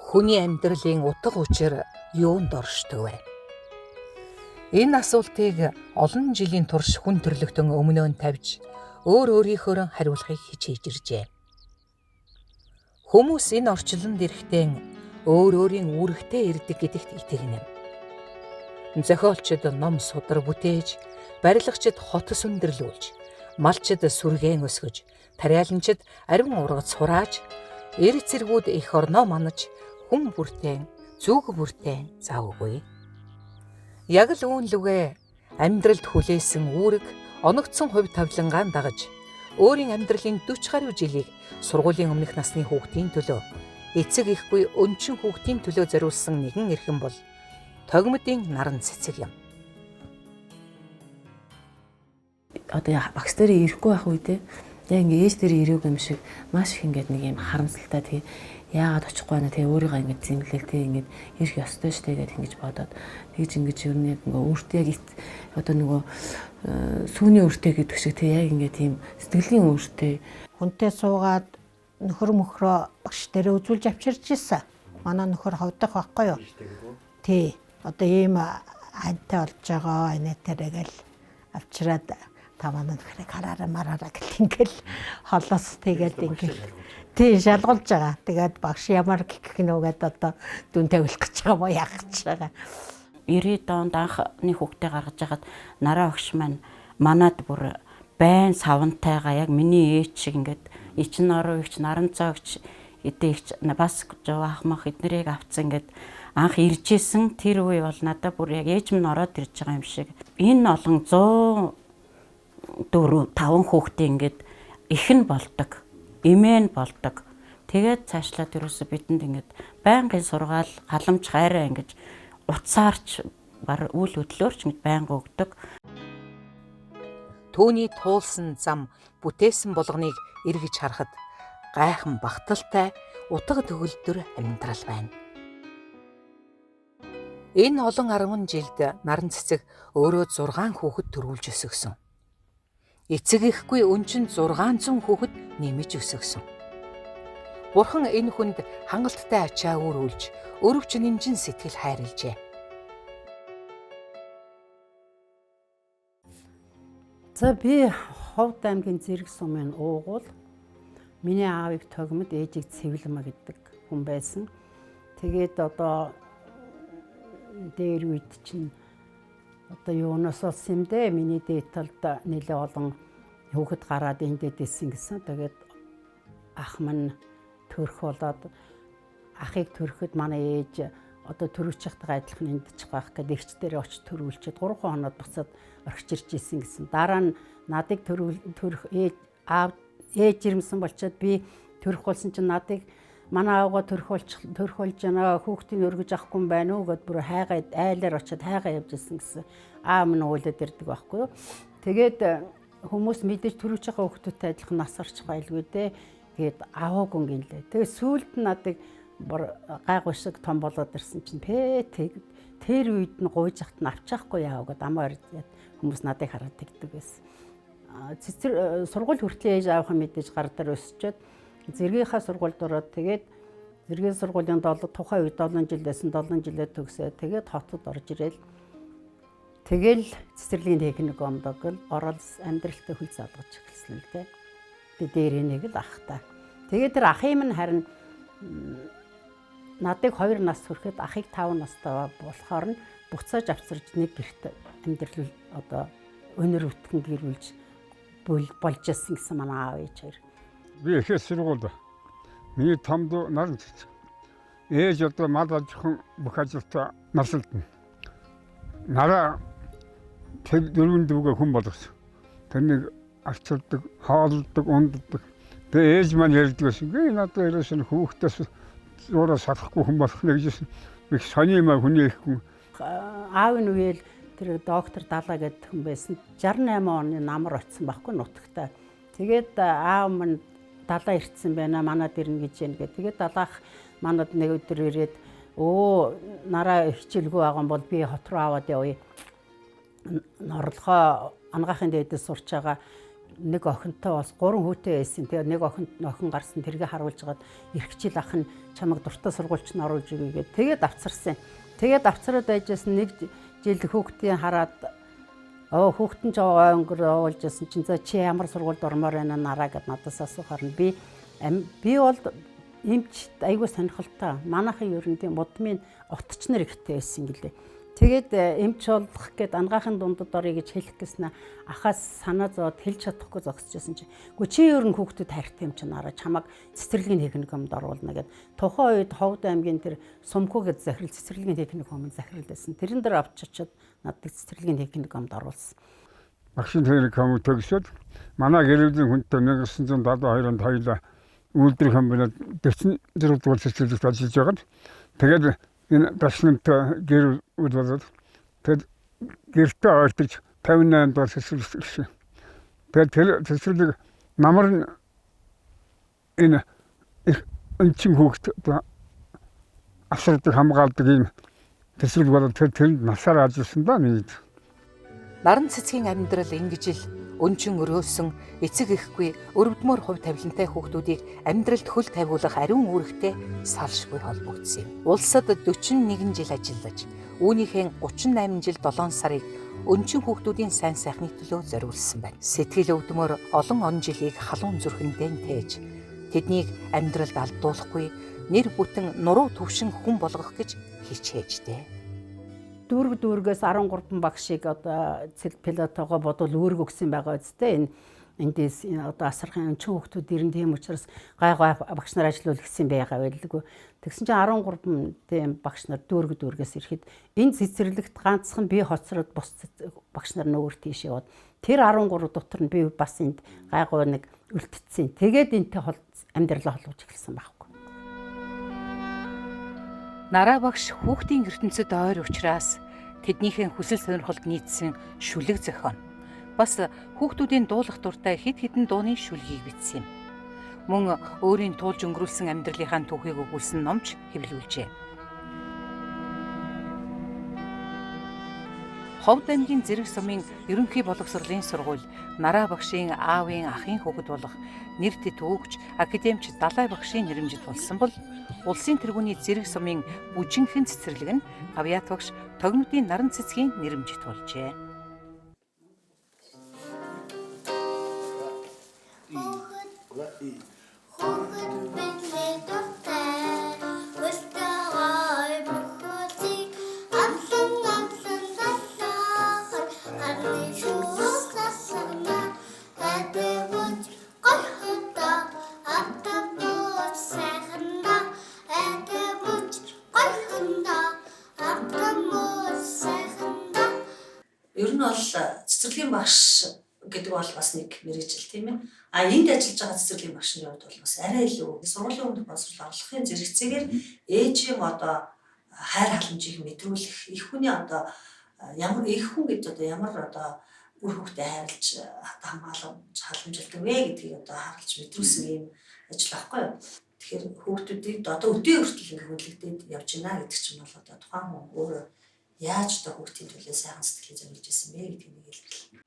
Хүний амьдралын утга учир юунд оршдог вэ? Энэ асуултыг олон жилийн турш хүн төрлөختөн өмнөө нь тавьж, өөр өөрийнхөө хариулахыг хичээж иржээ. Хүмүүс энэ орчлонд ирэхдээ өөр өөрийн үүрэгтэй ирдэг гэдэгт итгэнэ. Зохиолчид ном судар бүтээж, барилгачид хот сүндэрлүүлж, малчид сүргээн өсгөж, тариаланчид ариун ургац хурааж, эр цэргүүд эх орноо манаж, хүн бүртээ зүг бүртээ завгүй. Яг л үүн лүгэ амьдралд хүлээсэн үүрэг оногдсон хувь тавилангаа дагаж өөрийн амьдралын 40 гаруй жилийг сургуулийн өмнөх насны хүүхдийн төлөө, эцэг эхгүй өнчин хүүхдийн төлөө зориулсан нэгэн эрхэм бол Тогмодын наран цэцэг юм. Одоо багш дээр ирэхгүй байх үедээ яг ингээ ээж дээр ирээгүй юм шиг маш их ингээд нэг юм харамсалтай, тий, яагаад очихгүй байна, тий, өөрийгөө ингээд зэмлэл, тий, ингээд ирэх ёстой штэ гэдээ ингэж бодоод тэгж ингэж ер нь яг ингээ өөртөө яг одоо нөгөө сүүний өөртөө гэдэг шиг, тий, яг ингээ тийм сэтгэлийн өөртөө хүнтэй суугаад нөхөр мөхрөө багш дээрээ үзүүлж авчирч ирсэн. Манай нөхөр ховдох байхгүй юу? Тий. Одоо ийм антай болж байгаа анайтараа гэл авчираад та манай нөхрийг хараараа мараараа гэл ингээл холоос тэгээд ингээл тий шалгуулж байгаа. Тэгээд багш ямар гэх нүгэд одоо дүн тавилах гэж байгаа мó яах гэж байгаа. 90-ад онд анхны хүүхдээ гаргаж хагаад нараа багш маань манад бүр байн савнтайгаа яг миний ээж шиг ингээд ичин ороо ихч наран цоогч эдээ ихч бас жаваах мах эднэрийг авцсан ингээд анх иржсэн тэр үе бол надад бүр яг ээж минь ороод ирж байгаа юм шиг. Энэ олон 104 5 хүүхдээ ингээд их нь болдог, эмээ нь болдог. Тэгээд цаашлаад ерөөсө бидэнд ингээд байнгын сургаал, халамж хайраа ингэж утсаарч бар үйл хөдлөөрч ингэж байнга өгдөг. Түүний туулсан зам бүтээсэн болгоныг эргэж харахад гайхан багталтай утга төгөлдөр амьдрал байна. Энэ олон 10 жилд наран цэцэг өөрөө 6 хүүхэд төрүүлж өсгөсөн. Эцэг эхгүй өнчин 600 хүүхэд нэмж өсгөсөн. Бурхан энэ хүнд хангалттай ачаа өрүүлж, өрөвч нэмжин сэтгэл хайрлжээ. За би Ховд аймгийн Зэрэг сумын уугуул. Миний аавыг Тогмод, ээжийг Цэвлэмэ гэдэг хүн байсан. Тэгээд одоо дээр үед чинь одоо юунаас болсон юм бэ? Миний дээд талд нэлээ олон хүүхэд гараад энд дэдсэн гэсэн. Тэгээд ах минь төрөх болоод ахыг төрөхөд манай ээж одоо төрүүчихтэйгээ адилхан энд ч байх гэдэг эгч дээр очиж төрүүлчихэд 3 хоноод буцаад орхиж ирж исэн гэсэн. Дараа нь надыг төрөх ээж аав ээж ирмсэн болчоод би төрөх болсон чинь надыг манай аавгаа төрөх болж байна, хүүхдийг өргөж авахгүй юм байна уу гэд бүр хайгаа айлаар очиод хайгаа явж исэн гэсэн. Аав минь уйлаад ирдэг байхгүй юу. Тэгээд хүмүүс мэдээж төрүүж байгаа хүүхдүүдтэй адилхан нас орчих байлгүй дээ гээд аваагүй гинлээ. Тэгээд сүүлд нь надыг бүр гайгүй шиг том болоод ирсэн чинь тэр үед нь гуйж хат нь авчихгүй яав гэд амаа хүмүүс надыг хараад тэгдэг байсан. Цэцэр сургууль хүртэл ээж аавынхаа мэдээж гар дээр өсчөөд зэргийнхаа сургуульд ороод тэгээд зэргийн сургуулийн тухайн үед 7 жил байсан, 7 жилээ төгсөө тэгээд хотод орж ирээл тэгэл цэцэрлэгийн техник омдог л орол амьдралтай хөл залгаж эхэлсэн л дээ. Би дээр нэг л ах та. Тэгээд тэр ахын минь харин надыг 2 нас хүрэхэд ахыг 5 настай болохоор нь буцааж авчирж нэг гэрт амьдрал одоо өнөр үтгэн гэрүүлж болж ясан гэсэн манай аав ээж хоёр. Би ихээс сургуульд миний том дүү наран цэцэг. Ээж одоо мал аж ахуйн бүх ажилтаа насалдна. Нараа тэр дөрвөн дүүгээ хүн болгосон. Тэрнийг арчилдаг, хооллодог, унддаг. Тэгээ ээж маань ярьдаг байсан. Гээ надад ерөөсөн хүүхдээс зураа сарахгүй хүн болох нэ гэжсэн. Их сони юм а хүний их хүн. Аавын үеэл тэр доктор Далаа гэдэг хүн байсан. 68 оны намар очсон байхгүй нутагта. Тэгээд аав минь Далаа ирсэн байна. Манад ирнэ гэж юм гэ. Тэгээд Далаах манад нэг өдөр ирээд өө нараа хичээлгүй байгаа бол би хот руу аваад явъя. Норлохоо ангаахын дээдэс сурч байгаа Нэг охинтой бас 3 хүүтэй байсан. Тэгээ нэг охин гарсан, тэргээ харуулж хагаад ирэх жил ах нь чамайг дуртай сургуульч нь оруулж өгье гээд тэгээд авцарсан. Тэгээд авцраад байжсэн нэг жил хүүхдийн хараад хүүхэд нь ч өнгөр оолж байсан чинь за чи ямар сургуульд ормоор байна нараа гэд надаас асуухаар нь би бол эмч айгүй сонирхолтой. Манайхан ер нь тийм мудмын отч нар ихтэй байсан гэлээ. Тэгээд эмч болох гээд ангаахын дундад орё гэж хэлэх гэснэ ахаас санаа зовоод хэлж чадахгүй зогсож байсан чинь үгүй чи ер нь хүүхдэд хайртай юм чинь нараа чамайг цэцэрлэгийн техникумд оруулна гэд. Тухайн үед Ховд аймгийн тэр Сумку гэд захирал цэцэрлэгийн техникумын захирал байсан. Тэрэн дээр авч очиод надад цэцэрлэгийн техникумд оруулсан. Багшийн техникум төгсөөд манай гэр бүлийн хүнтэй 1972 онд хоёулаа үйлдвэр комбинат 46 дугаар цэцэрлэгт ажиллаж байгаад тэгээд энэ дашнамтай гэр бүл болоод тэгээд гэртээ ойртож 58 дугаар цэцэрлэгт ирсэн. Тэгээд тэр цэцэрлэг намар нь энэ өнчин хүүхд асардаг хамгаалдаг ийм цэцэрлэг болоод тэр насаар ажилласан да миний. Наран цэцгийн амьдрал ингэж л өнчин өрөөсөн эцэг эхгүй өрөвдмөр хувь тавилантай хүүхдүүдийг амьдралд хөл тавиулах ариун үүрэгтэй салшгүй холбогдсон юм. Улсад 41 жил ажиллаж, үүнийхээ 38 жил 7 сарыг өнчин хүүхдүүдийн сайн сайхны төлөө зориулсан байна. Сэтгэл өвдмөр олон он жилийг халуун зүрхэндээ тээж, тэднийг амьдралд алдуулахгүй, нэр бүтэн нуруу төвшин хүн болгох гэж хичээжтэй. Дүүрэг дүүргээс 13 багшийг одоо пилотогоо бодвол үүрэг өгсөн байгаа үстэй. Энэ эндээс одоо асархын өнчин хүүхдүүд ирэн тийм учраас гай гай багш нар ажиллуул гэсэн байгаа байлгүй. Тэгсэн чинь 13 тийм багш нар дүүрэг дүүргээс ирэхэд энэ цэцэрлэгт ганцхан би хоцроод бус багш нар нөөр тийш яваад тэр 13 дотор нь би бас энд гай гай нэг үлдсэн. Тэгээд энтэй амьдралаа холбож эхэлсэн байхгүй. Нараа багш хүүхдийн ертөнцид ойр учраас тэднийхээ хүсэл сонирхолд нийцсэн шүлэг зохион. Бас хүүхдүүдийн дуулах дуртай хэд хэдэн дууны шүлгийг бичсэн юм. Мөн өөрийн туулж өнгөрүүлсэн амьдралынхаа түүхийг өгүүлсэн номч хэвлүүлжээ. Ховд аймгийн Зэрэг сумын ерөнхий боловсролын сургууль Нараа багшийн аавын ахын хүүхэд болох нэр тэт өгч академич Далай багшийн нэрэмжит болсон бол улсын тэргүүний Зэрэг сумын бүжинхэн цэцэрлэг нь Гавьяат багш Тогмодын наран цэцгийн нэрэмжит болжээ. Ер нь бол цэцэрлэгийн багш гэдэг бол бас нэг мэргэжил тийм ээ. А энд ажиллаж байгаа цэцэрлэгийн багшны хувьд бол бас арай илүү сургуулийн өмнөх боловсрол орлохын зэрэгцээгээр ээжийн одоо хайр халамжийг мэдрүүлэх, их хүний одоо ямар их хүн гэж одоо ямар одоо үр хүүхдээ хайрлаж хамгаалж халамжилдаг вэ гэдгийг одоо харуулж мэдрүүлсэн ийм ажил байхгүй юу. Тэгэхээр хүүхдүүдийг одоо өдөө хүртэл ингэ хүндлэгдээд явж байна гэдэг чинь бол одоо тухайн хүн өөрөө яаж одоо хүүхдийн төлөө сайхан сэтгэлээ зориулж ирсэн бэ гэдгийг нэг илэрлээ.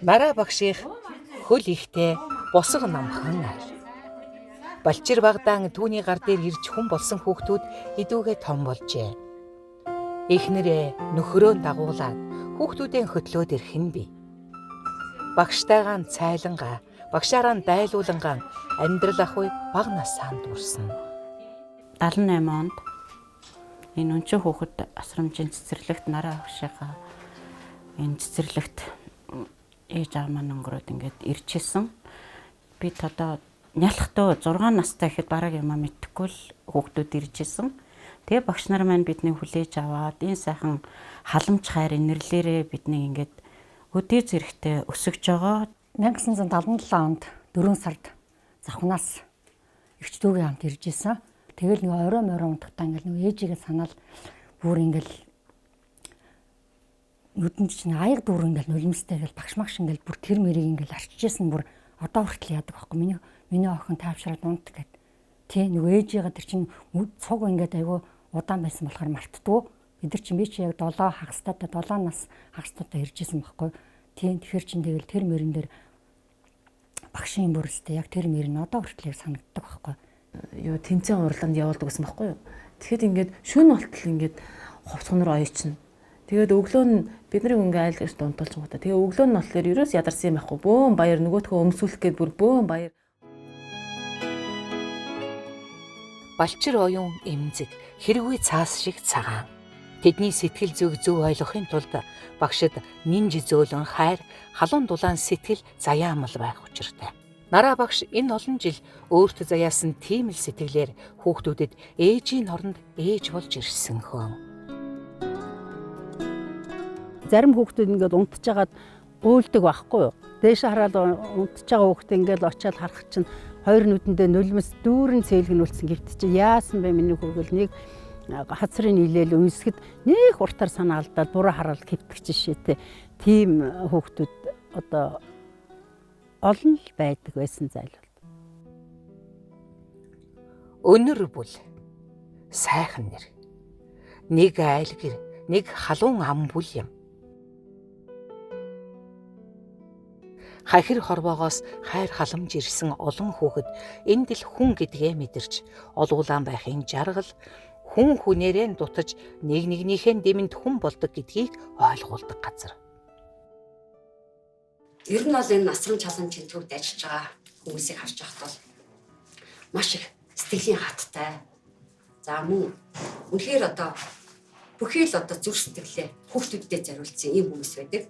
Нараа багших хөл ихтэй босго намхан ар. Балчир багдаан түүний гар дээр ирж хүн болсон хүүхдүүд идүүгээ том болжээ. Эхнэрээ нөхрөө дагуулад хүүхдүүдээ хөтлөөд ирэх нь бий. Багштайгаан цайлангаа, багшаараа дайлуулангаан амьдрал ах уй бага насаа дүүрсэн. 78 онд энэ өнчин хүүхэд асрамжийн цэцэрлэгт Нараа багшийнхаа энэ цэцэрлэгт ээж аав маань өнгөрөөд ингээд ирчихсэн. Бид одоо нялхдөө 6 настай гэхэд бараг юмаа мэдэхгүй л хүүхдүүд ирчихсэн. Тэгээ багш нар маань биднийг хүлээж аваад энэ сайхан халамж хайр инэрлээрээ биднийг ингээд өдөө зэрэгтэй өсөж байгаа. 1977 онд 4 сард Завхнаас эгч дүүгийн хамт ирж исэн. Тэгэл нэг орой морой унтахтаа ингээл нэг ээжигээ санаал бүр ингээл нүдэнд чинь аяг дүүр ингээл нулимстай ингээл багш магш ингээл бүр тэр мэрийг ингээл арчижсэн бүр одоо хүртэл яадаг байхгүй. Миний охин таавшраад унт гэд. Тэ нөгөө ээжигээ тэр чинь цуг ингээд айгу удаан байсан болохоор мартдаггүй. Бид нар чинь би чи яг 7 хагастайтай 7 нас хагастайтай ирж исэн байхгүй. Тийм, тэгэхээр чин тэгэл тэр мөрөн дээр багшийн бүрэлдэхүүн яг тэр мөр нь одоо хүртэл яг санагддаг байхгүй. Юу тэмцээн уралдаанд явуулдаг гэсэн байхгүй юу? Тэгэхэд ингээд шөнө болтол ингээд хувцгнор оёчно. Тэгээд өглөө нь бид нарыг ингээ айл гэж дунтуулчихгоо та. Тэгээ өглөө нь болохоор ерөөс ядарсан юм байхгүй. Бөөн баяр нөгөөтгөө өмсүүлэх гээд бүр бөөн баяр. Балчир оюун эмзэг хэргүй цаас шиг цагаан. Тэдний сэтгэл зүг зөв ойлгохын тулд багшид нинж зөөлөн хайр, халуун дулаан сэтгэл заяамал байх учиртай. Нараа багш энэ олон жил өөрт заяасан тийм л сэтгэлээр хүүхдүүдэд ээжийн оронд ээж болж ирсэн хөн. Зарим хүүхдүүд ингээд унтжгаад уйлдаг байхгүй юу? Дээш хараад унтж байгаа хүүхдээ ингээд очиад харах чинь хоёр нүдэндээ нулимс дүүрэн цээлгнүүлсэн гівт чи яасан бэ миний хүүгэл нэг хацрын нийлээл үнсгэд нэх уртаар санаа алдаад буруу хараад хэвтэх жишээтэй тийм хүүхдүүд одоо олон л байдаг байсан зайлвал. Өнөр бүл сайхан нэр. Нэг айлгэр, нэг халуун ам бүл юм. Хахир хорвоогоос хайр халамж ирсэн олон хүүхэд энд л хүн гэдгээ мэдэрч олуулаан байхын жаргал хүн хүнээрээ дутаж нэг нэгнийхээ дэмэнд хүн болдог гэдгийг ойлгуулдаг газар. Ер нь бол энэ насран чаламжийн төвд ажиллаж байгаа хүмүүсийг харж байхад бол маш их сэтгэлийн хаттай. За мөн үнэхээр одоо бүхий л одоо зүрх сэтгэлээ хүүхдүүдэд зориулсан ийм хүмүүс байдаг.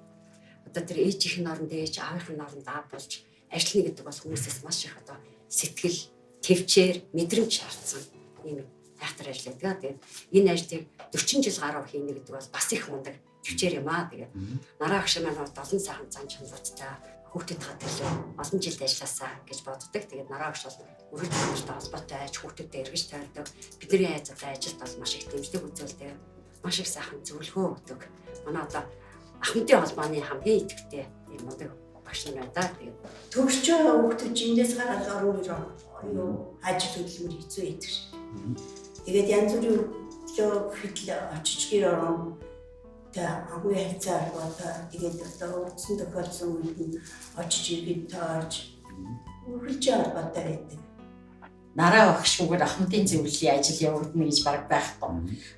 Одоо тэр ээжийнх нь оронд ээж, аавынх нь оронд аав болж ажиллана гэдэг бол хүмүүсээс маш их одоо сэтгэл, төвчээр, мэдрэмж шаардсан ийм айхтар ажил байдаг. Тэгээд энэ ажлыг 40 жил гаруй хийнэ гэдэг бол бас их мундаг төвчээр юм аа. Тэгээд нараа багш маань олон сайхан зан чанаруудтай хүүхдүүдийнхээ төлөө олон жилд ажилласаа гэж боддог. Тэгээд нараа багш бол өргөж биднэртэй холбоотой айж хүүхдүүдэд эргэж тойрдог. Бидний айз одоо ажилд бол маш их дэмжлэг үзүүлдэг. Маш их сайхан зөвлөгөө өгдөг. Манай одоо Ахмадын холбооны хамгийн идэвхтэй ийм мундаг багш нар байна да. Тэгээд төгсч байгаа хүүхдүүд эндээс гараад орон юу ажил хөдөлмөр хэцүү байдаг шээ. Тэгээд янз бүрийн өглөө гэхэд л очиж гэр орон тэгээ агуу харьцаа холбоотой тэгээд одоо өвдсөн тохиолдсон үед нь очиж иргэд тойрж үргэлж холбоотой байдаг. Нараа багшгүйгээр Ахмадын зөвлөлийн ажил явагдана гэж баг байхгүй.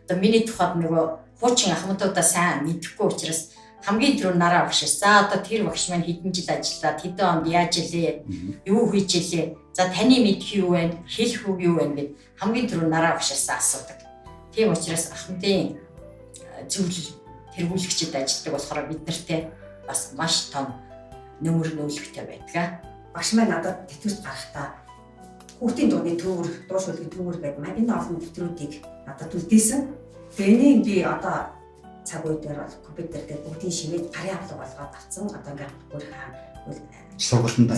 Одоо миний тухайд нөгөө хуучин ахмадуудаа сайн мэдэхгүй учраас хамгийн түрүү нараа багш. За одоо тэр багш маань хэдэн жил ажиллаад хэдэн онд яаж илээ, юу хийж илээ. За таны мэдэх юу вэ? Хэлэх үг юу вэ гэд хамгийн түрүү нараа багшаас асуудаг. Тийм учраас Ахмадын зөвлөл тэргүүлэгчид ажилладаг болохоор бид нартэй бас маш том нөмөр нөлөгтэй байдаг. Багш маань надад тэтгэврт гарахдаа хүүхдийн дууны төвөр, дуу шүлгийн төвөр гэдэг маань энэ олон нэвтрүүдийг надад үлдээсэн. Тэгээ энийг би одоо цаг үе дээр бол компьютер дээр бүгдийг шивээд гарын авлага болгоод авсан. Одоо ингээд өөрийнхөө сургалтанд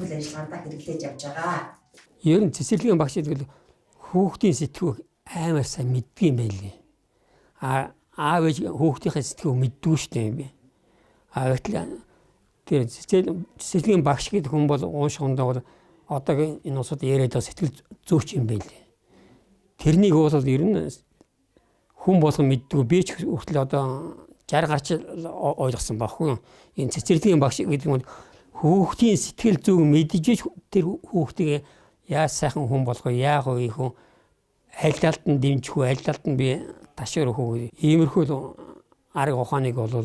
үйл ажиллагаанд хэрэглэж явж байгаа. Ер нь цэцэрлэгийн багш гэдэг нь хүүхдийн сэтгүүг амар сайн мэддэг юм байлээ. А аав ээж хүүхдийнхээ сэтгүүг мэддэггүй шүү дээ юм би. А гэтэл тэр цэцэрлэгийн багш гэдэг хүн бол уушгондоо бол одоогийн энэ улсад яриад байгаа сэтгэл зүйч юм байлээ. Тэрнийг бол ер нь хүн болгон мэддэггүй. Би ч хүртэл одоо 60 гарч ойлгосон байхгүй. Энэ цэцэрлэгийн багш гэдэг нь хүүхдийн сэтгэл зүйг мэдэж тэр хүүхдийг яаж сайхан хүн болгох, яах вэ хүн аль талд нь дэмжих үү, аль талд нь би ташаар өгөх үү. Иймэрхүү арга ухааныг бол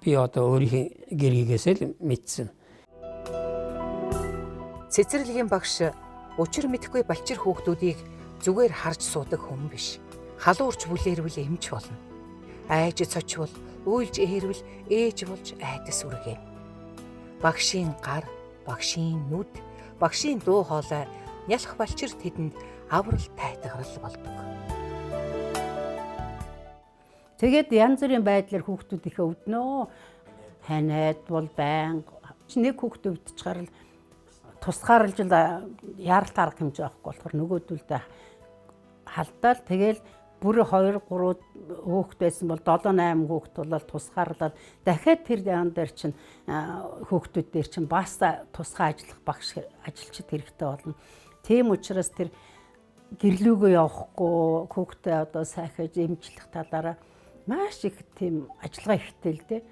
би одоо өөрийнхөө гэргийгээс л мэдсэн. Цэцэрлэгийн багш учир мэдэхгүй балчир хүүхдүүдийг зүгээр харж суудаг хүн биш. Халуурч бүлээрвэл эмч болно. Айж цочвол, уйлж ээрвэл ээж болж айдас үргэн. Багшийн гар, багшийн нүд, багшийн дуу хоолой нялх балчир тэдэнд аврал тайтгарал болдог. Тэгээд янз бүрийн байдлаар хүүхдүүд ихэ өвднөө. Ханиад бол байнга нэг хүүхд өвдчихээр л тусгаарлаж яаралт арга хэмжээ авахгүй болохоор нөгөөдөлдөө халдаал тэгэл бүр 2 3 хүүхэд байсан бол 7 8 хүүхэд болол тусгаарлал дахиад тэр яан дээр чинь хүүхдүүд дээр чинь бас тусгай ажиллах багш ажилчид хэрэгтэй болно. Тийм учраас тэр Гэрлүүгөө явахгүй хүүхдээ одоо сайхаж эмчлэх талаараа маш их тийм ажиллагаа ихтэй л дээ.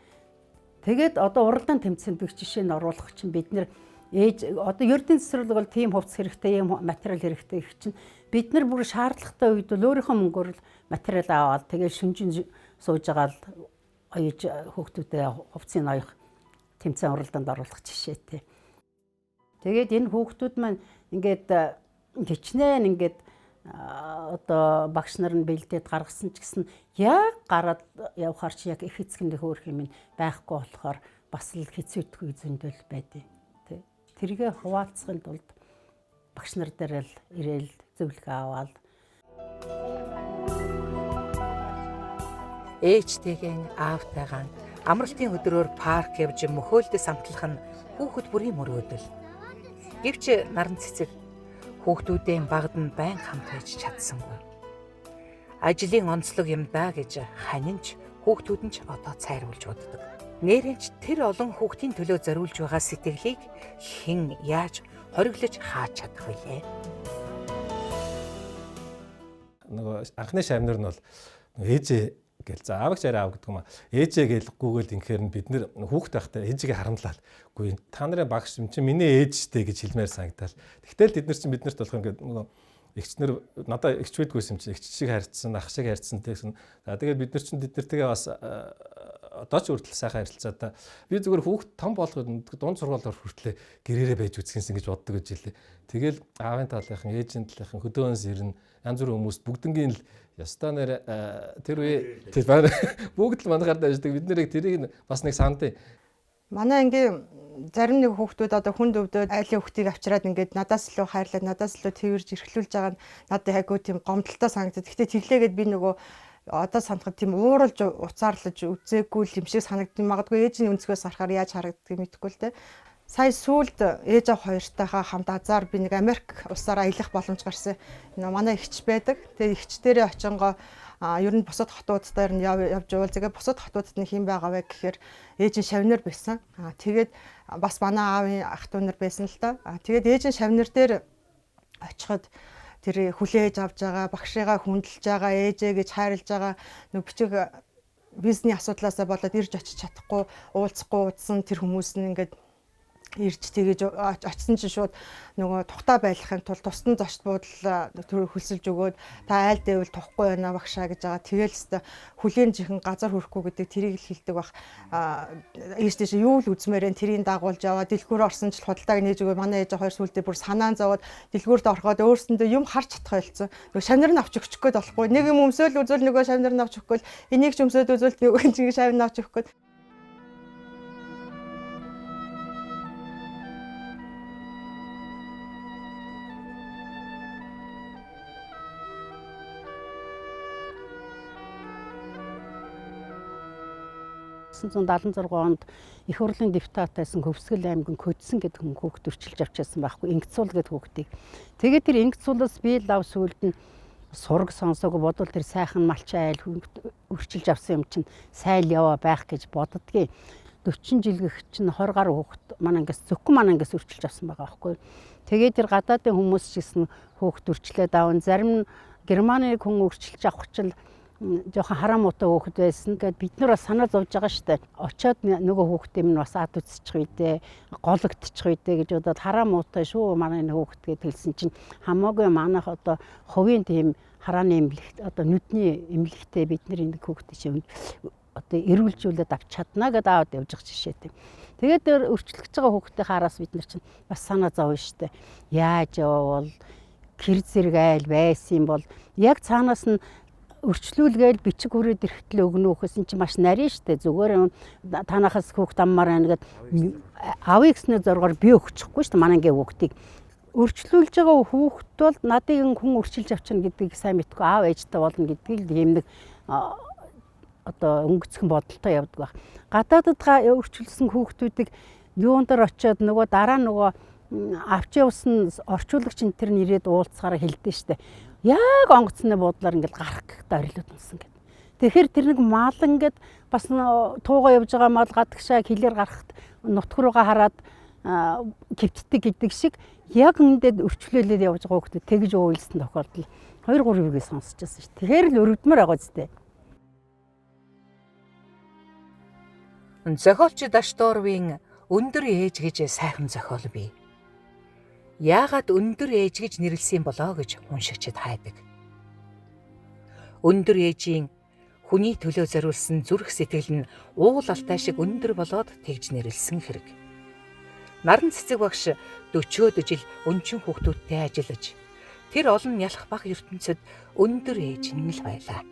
Тэгээд одоо уралдаан тэмцээнд бих жишээ нь оруулах чинь бид нэр ээж одоо ердийн цэцэрлэг бол тийм хувцас хэрэгтэй, ийм материал хэрэгтэй гэх чинь бид нар бүр шаардлагатай үед бол өөрийнхөө мөнгөөр л материал аваад тэгээд шүнжин сууж байгаа л оёж хүүхдүүдэд хувцсыг ноёх тэмцээн уралдаанд оруулах жишээтэй. Тэгээд энэ хүүхдүүд маань ингээд хичнээн ингээд одоо багш нар нь бэлдээд гаргасан ч гэсэн яг гараад явхаар чи яг их эцэг нь хөөх юм байхгүй болохоор бас л хэцүүтгүй зөндөл байдیں۔ Тэ. Тэргээ хуваалцахын тулд багш нар дээр л ирээл зөвлөгөө аваад ээжтэйгэн аавтайгаан амралтын өдрөөр парк явж мөхөөлдөс самтлах нь хүүхэд бүрийн мөрөөдөл. Гэвч наран цэцэг хүүхдүүдийн багад нь байн хамт байж чадсангүй. Ажлын онцлог юм даа гэж ханинч хүүхдүүд нь ч одоо цайруулж боддог. Нээрэнч тэр олон хүүхдийн төлөө зориулж байгаа сэтгэлийг хэн яаж хориглож хааж чадах вүлээ? Нөгөө анхны шавнар нь бол ээжээ гэл за аавч арай аав гэдэг юм а. Ээжээ гэл гүгэл инхээр нь бид нэр хүүхд байхдаа ээжигээ харамлал. Үгүй та нарын багш юм чинь миний ээж штэ гэж хэлмээр санагдал. Тэгтэл тэд нар чинь биднэрт болох ингээд нөгөө эгчнэр надаа эгч байдгүйсэн юм чинь эгч шиг харьцсан, ах шиг харьцсан тэгсэн. За тэгээд бид нар чинь тэд нартэйгээ бас одоо ч хүртэл сайхан харилцаатай. Би зүгээр хүүхд том болгоод дунд сургуулиор хүртлээ гэрээрээ байж үзхэнсэн гэж боддог гэж хэлээ. Тэгэл аавын талынхан, ээжийн талынхан хөдөөнс ирнэ. Янз бүрийн хүмүүс бүгднгийн л ястаа нэр тэр үе тэр бүгд л манайхаар дайждаг. Бид нэрийг тэрийг бас нэг сандын. Манай ангийн зарим нэг хүүхдүүд одоо хүнд өвдөд айлын хүүхдийг авчираад ингээд надаас илүү хайрлаад надаас илүү тэрж эрхлүүлж байгаа нь надад айгүй тийм гомдолтой санагдаад. Гэхдээ тэглээгээд би нөгөө одоо санахад тийм ууралж уцаарлаж үзээгүй юм шиг санагдсан. Магадгүй ээжийн өнцгөөс харахаар яаж харагддгийг мэдэхгүй л те. Сая сүүлд ээж аав хоёртайхаа хамт азар би нэг Америк улсаар аялах боломж гарсан. Манай эгч байдаг. Тэгээ эгч дээрээ очингоо ер нь бусад хотууд дээр нь явж уул. Тэгээ бусад хотуудад нь хэн байгаа вэ гэхээр ээжийн шавнар байсан. Тэгээд бас манай аавын ах トゥ нар байсан л да. Тэгээд ээжийн шавнар дээр очиход тэр хүлээж авч байгаа, багшигаа хүндэлж байгаа, ээжээ гэж хайрлаж байгаа нэг бичиг бизнесийн асуудлаасаа болоод ирж очиж чадахгүй, уулзахгүй удсан тэр хүмүүс нь ингээд ирж тэгэж очисон чинь шууд нөгөө тухтаа байлгахын тулд тусдан зочд буудлаа төр хөлсөлж өгөөд та айл дэвэл тухгүй байна багшаа гэж байгаа. Тэгэл өстө хүлээн жихэн газар хүрэхгүй гэдэг тэрийг л хэлдэг бах. Ийш тийш юу л үзмээр энэ тэрийг дагуулж яваа дэлгүүр орсон ч худалдааг нээж өгөө манай ээж хоёр сүулдэ бүр санаан зовоод дэлгүүрт ороход өөрсөндөө юм харж чадах байлцсан. Нөгөө шавнар нь авч өгчих гээд болохгүй. Нэг юм өмсөөл үзвэл нөгөө шавнар нь авч өгөхгүй. Энийг ч өмсөөд үзвэл нөгөө чинь шавнар нь авч өгөхгүй. «1976 онд их хурлын депутат байсан Хөвсгөл аймгийн Көдсөн гэдэг хүн хүүхд өрчилж авчаасан байхгүй Ингэцуул гэдэг хүүхдийг. Тэгээд тэр Ингэцуулаас би лав сүүлд нь сураг сонсоогүй бодвол тэр сайхан малчин айл өрчилж авсан юм чинь сайл яваа байх гэж боддгийг. 40 жил гэх чинь 20 гаруй хүүхд манай ангиас зөвхөн манай ангиас өрчилж авсан байгаа байхгүй. Тэгээд тэр гадаадын хүмүүс ч гэсэн хүүхд өрчлээд аван зарим нь Германы хүн өрчилж авах чинь жоохон хараа муутай хүүхэд байсан. Ингээд бид нар бас санаа зовж байгаа штэ. Очоод нөгөө хүүхдээ минь бас ад үзчих үедээ, гологдчих үедээ гэж бодоод хараа муутай шүү манай энэ хүүхэд гэж хэлсэн чинь хамаагүй манайх одоо хувийн тийм харааны эмнэлэгт одоо нүдний эмнэлэгтээ бид нар энэ хүүхдээ чинь одоо эрүүлжүүлээд авч чадна гэдээ аваад явж байгаа жишээтэй. Тэгээд өрчлөгч байгаа хүүхдээ хараас бид нар чинь бас санаа зовно штэ. Яаж явбал гэр зэрэг айл байсан юм бол яг цаанаас нь өрчлүүлгээл бичиг хүрээд ирэхтэл өгнө үхэсэн чинь маш нарийн штэ. Зүгээр танахаас хүүхд аммаар байна гэд авъя гэснээр зоргоор би өгчихгүй штэ манай ангийн хүүхдийг. Өрчлүүлж байгаа хүүхд бол надыг хүн өрчилж авчна гэдгийг сайн мэдгүй аав ээжтэй болно гэдгийг л ийм нэг одоо өнгөцхөн бодолтой явдаг байх. Гадаадд өрчилсөн хүүхдүүдийг юун дээр очиод нөгөө дараа нөгөө авч явсан орчуулагч энэ төр нэрээд уулзахаараа хэлдэж штэ. Яг онгоцны буудлаар ингээл гарах гэхдээ орилоод унсан гэдэг. Тэгэхээр тэр нэг мал ингээд бас туугаа явж байгаа мал гадагшаа хилээр гарахт нутг руугаа хараад Хэвтдэг гэдэг шиг яг ингээд өрчлөөлөд явж байгаа хүүхдүүд тэгж уйлсан тохиолдол 2 3 үеийг сонсч байсан шүү. Тэгэхээр л өрөвдмөр байгаа зү. Зохиолч Дашдорвын өндөр ээж гэж сайхан зохиол бий. Яагаад өндөр ээж гэж нэрлэсэн болоо гэж уншигчид хайдаг. Өндөр ээжийн хүний төлөө зориулсан зүрх сэтгэл нь уул алтай шиг өндөр болоод тэгж нэрлэсэн хэрэг. Наран цэцэг багш 40-од жил өнчин хүүхдүүдтэй ажиллаж тэр олон ялах баг ертөнцид өндөр ээж нь л байлаа.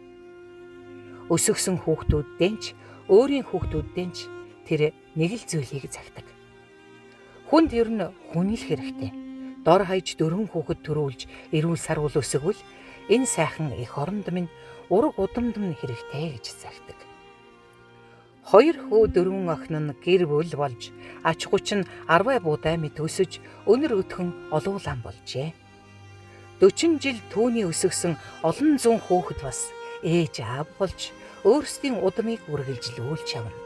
Өсөгсөн хүүхдүүддээ ч өөрийн хүүхдүүддээ ч тэр нэг л зүйлийг загтаг. Хүнд ер нь хүн л хэрэгтэй. Дор хаяж 4 хүүхэд төрүүлж эрүүл саруул өсгөвөл энэ сайхан эх оронд минь ураг удамд минь хэрэгтэй гэж загтаг. 2 хүү 4 охин нь гэр бүл болж ач гуч нь 10 буудай мэт өсөж өнөр өтгөн олуулан болжээ. 40 жил түүний өсгсөн олон зуун хүүхэд бас ээж аав болж өөрсдийн удмыг үргэлжлүүлж явна.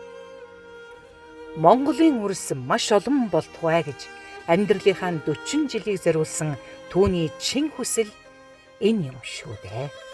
Монголын үрс маш олон болтугай гэж амьдралынхаа 40 жилийг зориулсан түүний чин хүсэл энэ юм шүү дээ.